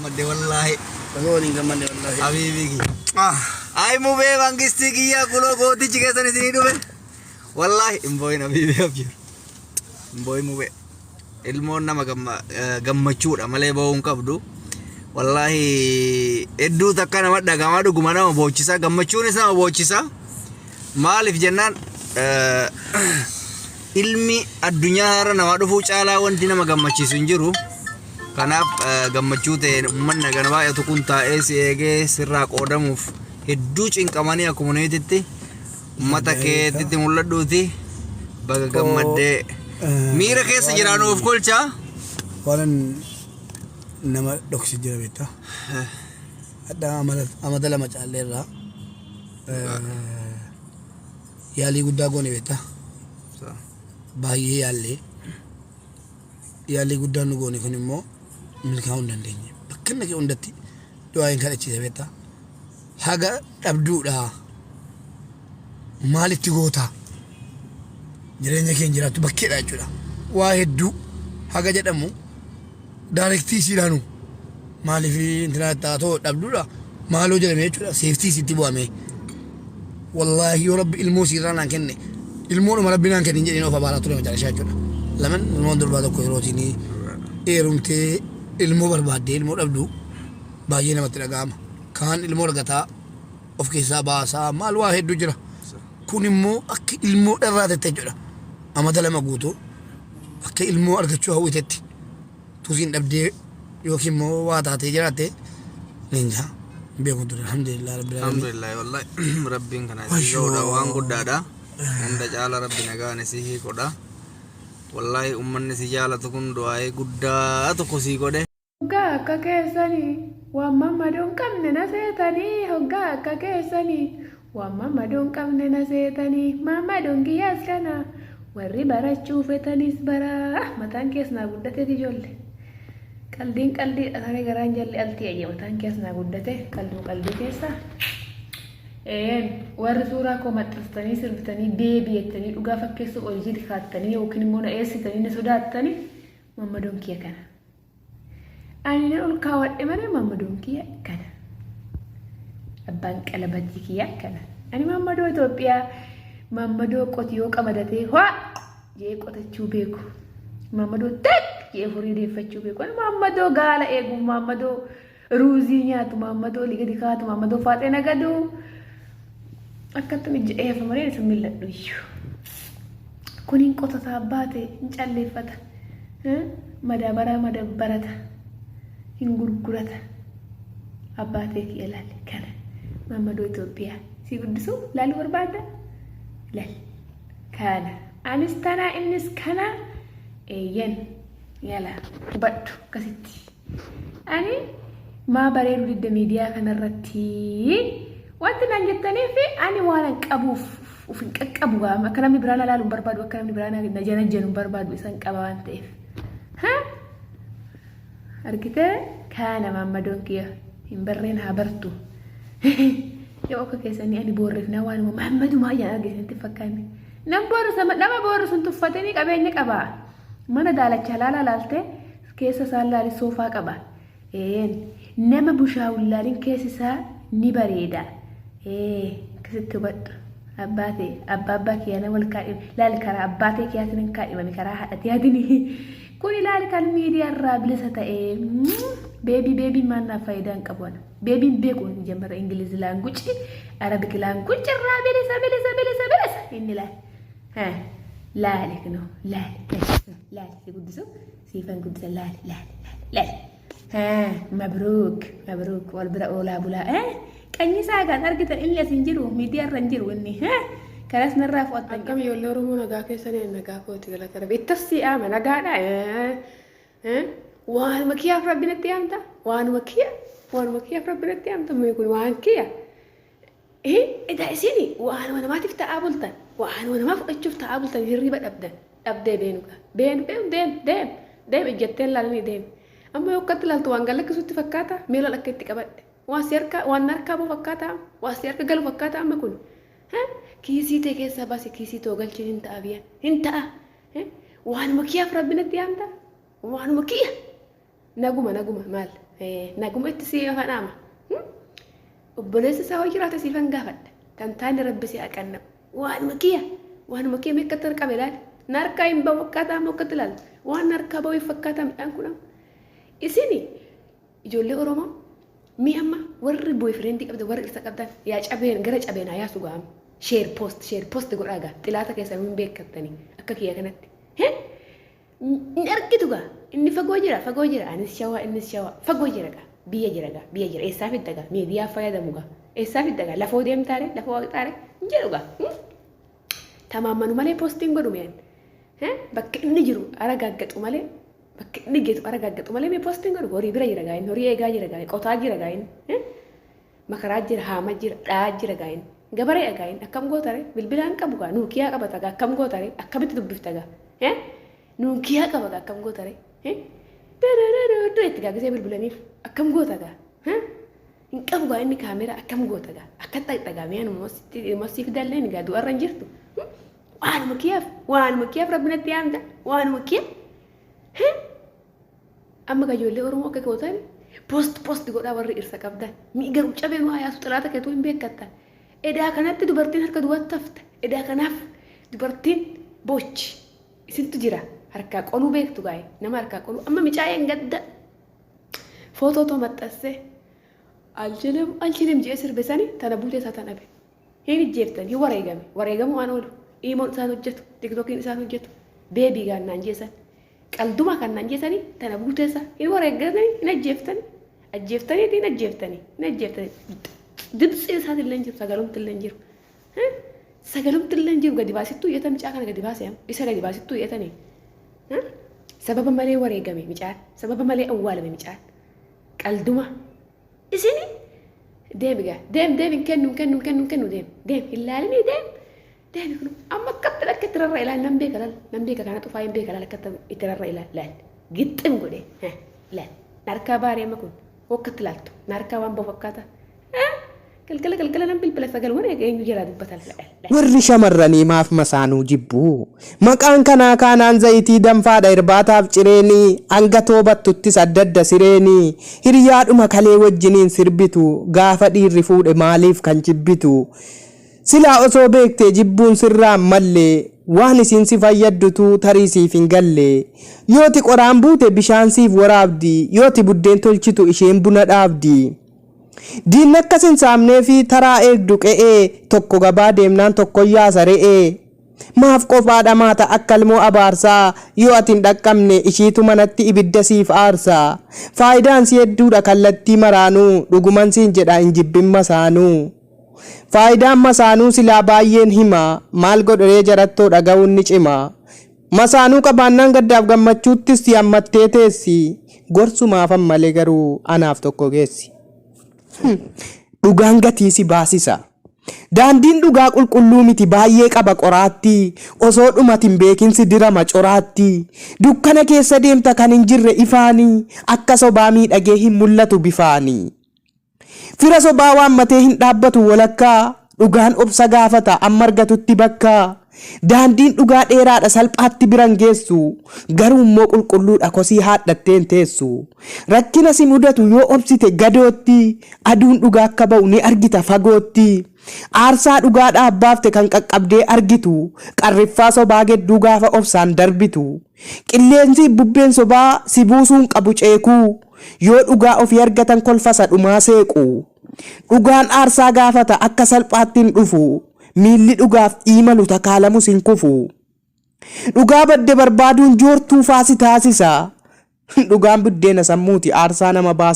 Gammadde wallaahi. Baga waliin gammanne wallaahi. Habiibii kiyya. Ay mubee mangistii kiyya kunoo gootichi keessan isinii dhufe. Wallaahi hin boo'in habiibii abshir. Hin boo'in mubee. Ilmoon nama gammachuudha malee boo'uu hin qabdu. Wallaahi hedduu takka nama dhagama dhuguma nama boochisa gammachuunis nama boochisa. Maaliif jennaan ilmi addunyaa irra namaa dhufuu caalaa wanti nama gammachiisu hin jiru. Kanaaf gammachuu ta'een uummanni hagana baay'atu kun taa'ee si eegee sirraa qoodamuuf hedduu cinqamanii akkuma nuyiititti uummata keetitti mul'adhuuti baga gammaddee miira keessa jiraa nuuf kolchaa. Waanan nama dhoksi jira beektaa. Hadha amata 2 caalleerraa yaalii guddaa goone beektaa. Baay'ee yaallee yaalii guddaan nu goone kun immoo milkaa'uu hin dandeenye. Bakka inni dhaqe hundatti du'aayin kadhachiise beektaa. Haga dhabduudha. Maalitti goota? Jireenya keenya jiraattu bakkeedha jechuudha. Waa hedduu haga jedhamu daarektii isiidhaanu maaliif intinaa taatoo dhabduudha maaloo jedhame jechuudha. Seeftii isiitti bu'ame. Wallaahi yoo rabbi ilmoo siirraa naan kenne ilmoodhuma rabbi naan kenne hin jedhin of abaaraa ture macarashaa jechuudha. Laman ilmoon durbaa tokko yerootiin heerumtee ilmoo barbaaddee ilmoo dhabdu baay'ee namatti dhaga'ama. Kaan ilmoo argataa of keessaa baasaa maal waa hedduu jira. Kun immoo akka ilmoo dharraatette jechuudha. Amata 2 guutuu akka ilmoo argachuu hawwitetti tusiin dhabdee yookiin immoo waa taatee jiraatte ninja hin beeku ture alhamdulillah rabbil alamin. Alhamdulillah wallahi rabbiin kana isii ga'uudha waan guddaadha. Hunda caala rabbi nagaan isii hiikudha. Wallahi ummanni si jaalatu kun du'aa'ee guddaa tokko sii godhe. Hoggaa akka keessanii waan mammadoo hin qabne na seetanii hoggaa akka keessanii waan mammadoo hin qabne na seetanii maammadoon kiyyaas kana warri barachuu fetanis baraa mataan kees naa guddateeti ijoollee qaldiin qaldii saree garaan jalli altii ayya mataan kees naa guddate qalduu qaldii keessa Een warri suuraa koo maxxansitanii sirbitanii beebii jettanii dhugaa fakkeessuu ol jili kaattanii yookiin immoo na eessitanii na sodaattanii mammadoon kiyya kana. Ani nan ol kaawwadhe malee maammadoon kiyya kana. Abbaan qalabatii kiyya kana. Ani maammadoo Itoophiyaa maammadoo qotiyoo qamadatee hoo jee qotachuu beeku. Maammadoo tak jee horii deeffachuu beeku. Ani maammadoo gaala eegu maammadoo ruuzii nyaatu maammadoo olii gadi kaatu maammadoo faaxee nagadu. Akkattan ija eefa malee isa mil'adhu iyyuu. Kun hin qotataa baate hin calleeffata. Madaabaraa madabbarata. Hin gurgurata. Abbaa ta'e kiyya laali kana. Maammadoo Itoophiyaa. Si guddisuu laaluu barbaadda? Laal. Kana. Anis tanaa innis kana. Eeyyan. Yala. Hubadhu akkasitti. Ani maa bareedu didde miidiyaa kanarratti wanti naan jettaniif ani waan an qabuuf of hin qaqqabu gaama akka namni biraa na laalu hin barbaadu akka namni biraa na janajjanu hin barbaadu isan qaba waan ta'eef. Argitee kaana maammadoon kiyya hin barreen haa bartu. Yoo akka keessanii ani boorreef naa waanuma maammadumaa ayyaana argisiisanitti fakkaanne. Nam boorrisa nama boorrisu hin tuffatanii qabeenya qabaa. Mana daalacha laalaa laaltee Keessa isaan laali soofaa qaba. Een nama bushaa'u hin laalin keessi isaa ni bareeda. Ee akkasitti hubadhu. Abbaa ta'e abbaa abbaa kiyyaa wal kaadhime laali karaa abbaa ta'e kiyyaatiin hin kaadhimame karaa haadha tiyaatiin. Kuni laali kan miidiyaa irraa bilisa ta'e beebii beebii maal naaf faayidaa hin qabu ana. Beebiin beeku hin jammara Ingilizi laanguci Arabik laanguci irraa bilisa bilisa bilisa bilisa inni laali. Laali kunoo laali laali si guddisu. Siifan guddisa laali laali laali laali. Haa mabruuk mabruuk wal bira oolaa bulaa. Eh qanyisaa kan argitan inni as hin jiru miidiyaa irra hin jiru inni. Eh kanas narraa fo'attan. Akkam ijoollee Oromoo nagaa keessanii nagaa kooti galata rabbi. Ittas si aama nagaadha. Waanuma kiyyaaf rabbi natti yaamta. Waanuma kiyya waanuma kiyyaaf rabbi natti yaamta. Mee kun waan kiyya. Edaa isin waanuma namaatiif ta'aa bultan waanuma namaa fudhachuuf ta'aa bultan hirriba dhabdan. Dhabdee beenu gaa. Beenu deem deem deem deem ijjattee laalanii deem. Amma yoo akkatti laaltu waan gad lakkisutti fakkaata mee laal akka itti qabadhe. Waan si harkaa waan na harkaa ba'u fakkaata waan si harka galu fakkaata amma kun. Kiisii tee keessaa baasi kiisii too galchiin hin ta'a biyya hin ta'a. Waanuma kiyyaaf rabbi natti yaamta waanuma kiyya. Naguma naguma maal. Naguma itti si fanaama. Obboleessi isaa hoo jiraate siifan gaafadha. Kan taane rabbi si haqanna. Waanuma kiyya waanuma kiyya meeqatti harqame ilaali. Na harkaa hin bahu akkaataa amma akkatti ilaalta. Waan na harkaa bahu hin fakkaataa midhaan kun amma. Isini ijoollee Oromoo mi amma warri boyfriend qabdan warri dhirsa qabdan yaa cabeen gara cabeen haa yaasu gaama. Share post share post godhaa gaa xilaata keessan hin beekattanii akka kiyya kanatti. Hin argitu gaa inni fagoo jira fagoo jira anis shawaa innis shawaa fagoo jira gaa biyya jira gaa biyya jira eessaa fidda gaa miidiyaa fayyadamu gaa eessaa fidda gaa lafoo deemtaare lafoo waqxaare hin jedhu gaa. Tamaammanu malee postiin godhu mi'an. Bakka inni jiru ara gaaggaxu malee bakka inni geetu ara gaaggaxu malee mee postiin godhu horii bira jira gaa inni horii eegaa jira gaa qotaa jira gaa inni makaraa jira haama jira dha'aa jira gaa inni gabaree gaa inni akkam gootare bilbilaan qabu gaa nuukiyaa qabata gaa akkam gootare akkamitti dubbifta gaa nuukiyaa qaba gaa akkam gootare doo itti gaa gisee bilbilaniif akkam goota gaa hin qabu gaa inni kaameraa akkam goota gaa akka xaxxa gaa mi'aan immoo siif dalleen gaa du'arra hin jirtu. Waanuma kiyyaaf waanuma kiyyaaf rabbi natti yaamta waanuma kiyya. Amma gaa ijoollee Oromoo akka gootan post post godhaa warri dhirsa qabdan. Mi garuu cabee nu yaasu xilaata keetuu hin beekattan. Edaa kanatti dubartiin harka duwwaatti hafte. Edaa kanaaf dubartiin boochi. Isintu jira harkaa qoluu beektu gaa'e nama harkaa qoluu amma micaa'een gadda footoo too maxxansee alchilim alchilim jedhee sirbe sani tana buutee isaa tan dhabe. Hin ijjeeftan hin wareegame wareegamuu waan oolu iimoon isaan hojjetu tiktokiin isaan hojjetu beebii gaannaan jeesan qalduma kan naan jeesanii tana buutee isaa hin wareeggatanii hin ajjeeftani ajjeeftanii hin ajjeeftanii hin ajjeeftanii dibtsiin isaatillee hin jiru sagalumtillee hin jiru. Sagalumtillee hin jiru gadi baasittuu iyyata micaa kana gadi baase isa gadi baasittuu iyyatanii. Sababa malee wareegame micaan sababa malee awwaalame micaan qalduma isini deemi gaa deem deem hin kennu hin kennu hin kennu hin kennu deem deem hin laalinii deem deemi kun amma akkatti akka itti rarra ilaal nan beeka laal nan beeka kana xufaa hin beeka laal akkatti itti rarra ilaal laal gixxim godhee laal narkaa baaree amma kun hokkatti laaltu narkaa waan bahu fakkaata galgala galgala nan bilbila sagaluma eenyu jalaa dubbata laal. Warri shamarranii maaf masaanuu jibbu? Maqaan kanaa kaanaan zayitii danfaadha irbaataaf cireeni hanga toobattuttis adda adda sireeni hiriyaadhuma kalee wajjiniin sirbitu gaafa dhiirri fuudhe maaliif kan jibbitu? Silaa osoo beektee jibbuun sirraa hin malle waan isiin si fayyaddutu tarii siif hin galle. Yooti qoraan buute bishaan siif waraabdi yooti buddeen tolchitu isheen buna dhaabdi. Diinni akka sin saamneefi taraa eegdu qe'ee tokko gabaa deemnaan tokkon yaasa re'ee. Maaf qophaa dhamaata akka ilmoo abaarsaa yoo ati hin dhaqqabne ishiitu manatti ibidda siif aarsa. Faayidaan si hedduudha kallattii maraanuu dhuguman siin jedha hin jibbin masaanuu. Faayidaan masaanuu silaa baay'een hima maal godhuree jarattoo dhaga'uun ni cima. Masaanuu qabaannaan gaddaaf gammachuuttis si hammattee teessi. Gorsumaafan malee garuu anaaf tokko geessi. Dhugaan gatii si baasisa. Daandiin dhugaa qulqulluu miti baay'ee qaba qoraattii osoo dhumati hin beekin si dirama coraattii dukkana keessa deemta kan hin jirre ifaanii akka sobaa miidhagee hin mul'atu bifaanii. Fira sobaa waammatee hin dhaabbatu walakkaa, dhugaan obsa gaafata amma argatutti bakka. Daandiin dhugaa dheeraadha salphaatti bira hin geessu, garuu immoo qulqulluudha kosii haadhattee hin teessu. Rakkina si mudatu yoo obsite gadootti, aduun dhugaa akka ba'u ni argita fagootti. Aarsaa dhugaadhaaf baafte kan qaqqabdee argitu, qarriffaa sobaa gedduu gaafa obsaan darbitu. Qilleensiif bubbeen sobaa si buusuu hin qabu ceekuu. Yoo dhugaa ofii argatan kolfa isa dhumaa seequ. Dhugaan aarsaa gaafata akka salphaatti hin dhufu. Miilli dhugaaf iimalu takaalamus hin kufu. Dhugaa badde barbaaduun joortuu faa si taasisa. Dhugaan buddeena sammuuti aarsaa nama baasisa.